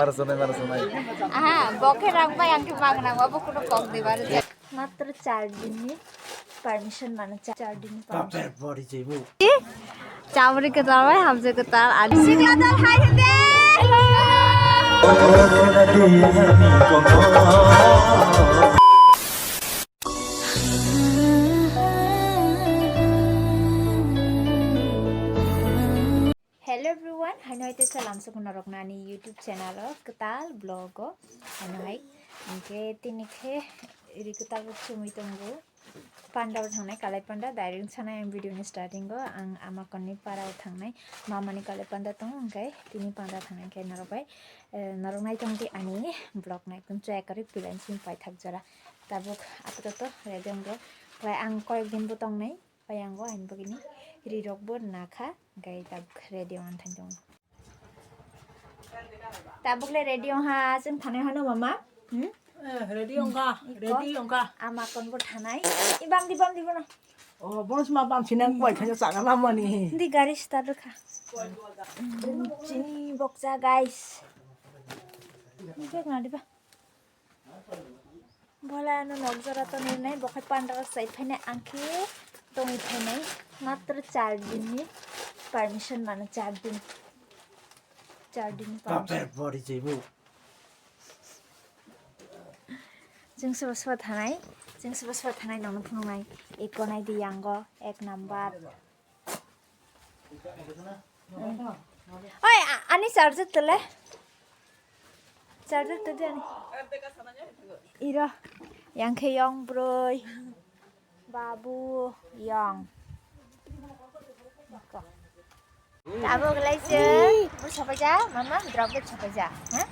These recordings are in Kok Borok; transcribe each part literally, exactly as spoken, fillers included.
Maro sonai, maro sonai. Aha, bo khe rang bai ang khe magna, bo kuno kok de bar. Matro char din ni permission mano, char din ni permission. Baper body jaibu. Chamri kwtal bai hamjwi kwtal ani. Sikla dal hai hinde. Hello everyone, haino hai teisa lamsok norok nani YouTube channel o kwtal vlog o. Haino hai, hwnkhe tini khe ri kwtal rok chumui tongo. Panda o thangnai, Kalai Panda, direct sanai ang video ni starting o, ang ama konni para o thangnai, mama ni Kalai Panda tongo, hwnkhe tini Panda thangnai khe norok bai, eh, norok nai tongdi ani vlog nai kun chaya kwrwi pilain simi paithak jora. Tabuk apatot ready wng rok, bai ang koyek din bo tongnai. Pai ang o ani bagwini ri rok bo nakha, hwnkhe tabuk ready wng thang tongo. Tabuk le ready wng ha, chwng thanai hano mama. Hmm? Eh, ready wng kha, iko ready wng kha. Ama kon bo thanai. I bam di, bam di bono. Oh, bono sima bam sinang koi khaja chana lamani. Di gari start kha. Hmm, chini bokcha guys. Bek na di ba. Bola ano nok jora to nirnai, bokhai pandra sai phainai, ang khe tongwi phainai. Matro char din ni permission mano, char din. Char din ni permission. Baper body jaibu. Chwng soba soba thanai, chwng soba soba thanai nongno phunuknai. Eko nai di yango, ek number. Oi, a-, ani charger tole. Charger tole ani. Iro, yang khe yong broi. Babu yong. Tabuk lai se, bu sapaja, mama, drop de sapaja, ha?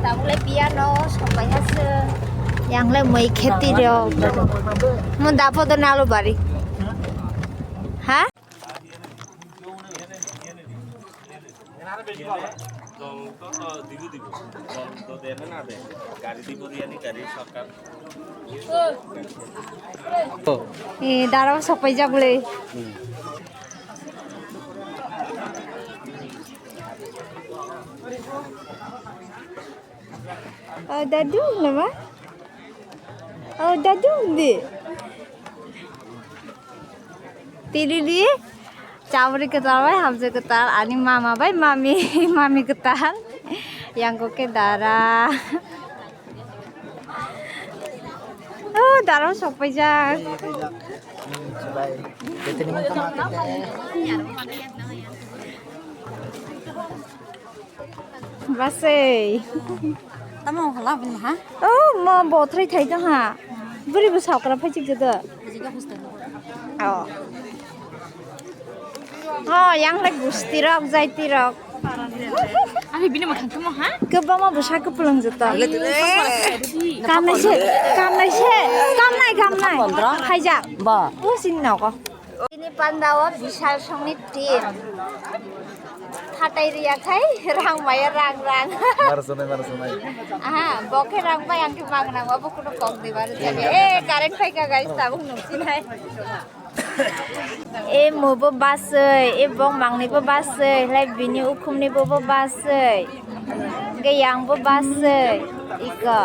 Tabuk lai piano sokpaiha se. Yang lai moi kheti rok. Mun dapo do nalo bari. Ha? জল তো, তো দিব দিব, জল তো দেবে না দেবে, গাড়ি দিব দিয়ে নি, গাড়ি সরকার। E, dara o sokpaijak le. O dadu nama? O dadu de. Tilili, chamri kwtal bai hamjwi kwtal, ani mama bai mami, mami kwtal, yang kok khe dara. O, dara sokpaijak. Basai. Tamo hala bin ha? Oh, ma bothrai thai ta ha. Buri bu sakra phai chik jada. Jiga hostel. Oh. Oh, yang lai gusti rok, jaiti rok. Ani bini makhang tamo ha? Kebama bwsa kepulung jata. Kamnai se, kamnai se, kamnai, kamnai. Haijak. Ba. Usin nogo. Bini panda o Bishal songni team. Hatai riya khai rang maya rang rang. Maro sonai, maro sonai. Aha, bo khe rang bai ang khe magnang, bo kuno kok di bar jabe. Eh, current phai kha guys, tabuk nung sinai. E mo bo basai, e bo mangni bo basai, lai bini ukhumni bo bo basai. Ge yang bo basai, iko.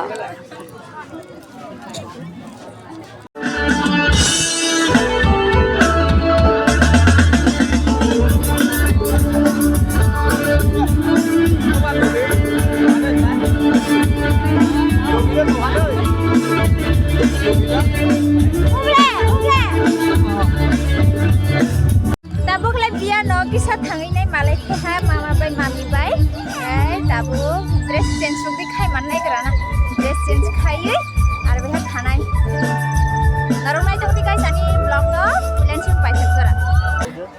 Tabuk lai biya no kisa thangwi nai malai khe ha mama bai mami bai. Ei tabuk dress change rok di khai man nai gra na. Dress change khaiwi ar bai ha thanai. Narok nai tong di guys ani vlog no, lensi pai thak jora.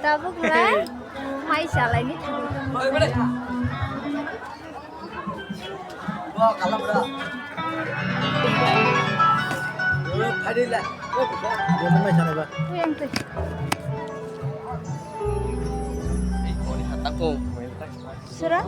Tabuk lai mai salai ni thangwi. Bo kalam bra. Bo phari la. Bo mai sana ba. Yang tu. Sura.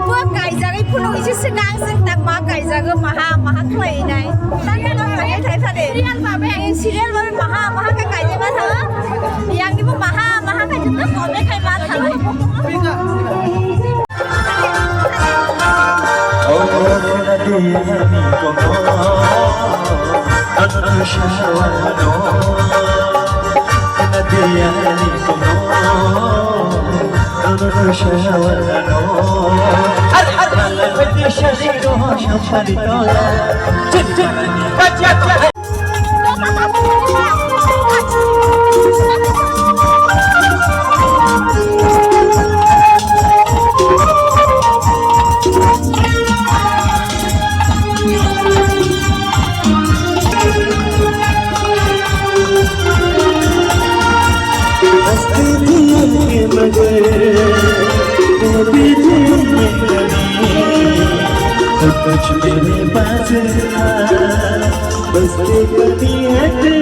Bo kaijagwi phunuk isi swkang swk tak ma kaijago maha maha khlai nai. Tangkhe no khainai thai thade. Serial babe. Serial babe maha maha khe kaijai ma thango. Yang ni bo maha maha khe jotto kome khai ma thango. हस्ती दिल के मगर वो भी दिल में कभी, सब कुछ मेरे पास था, बस एक कमी है।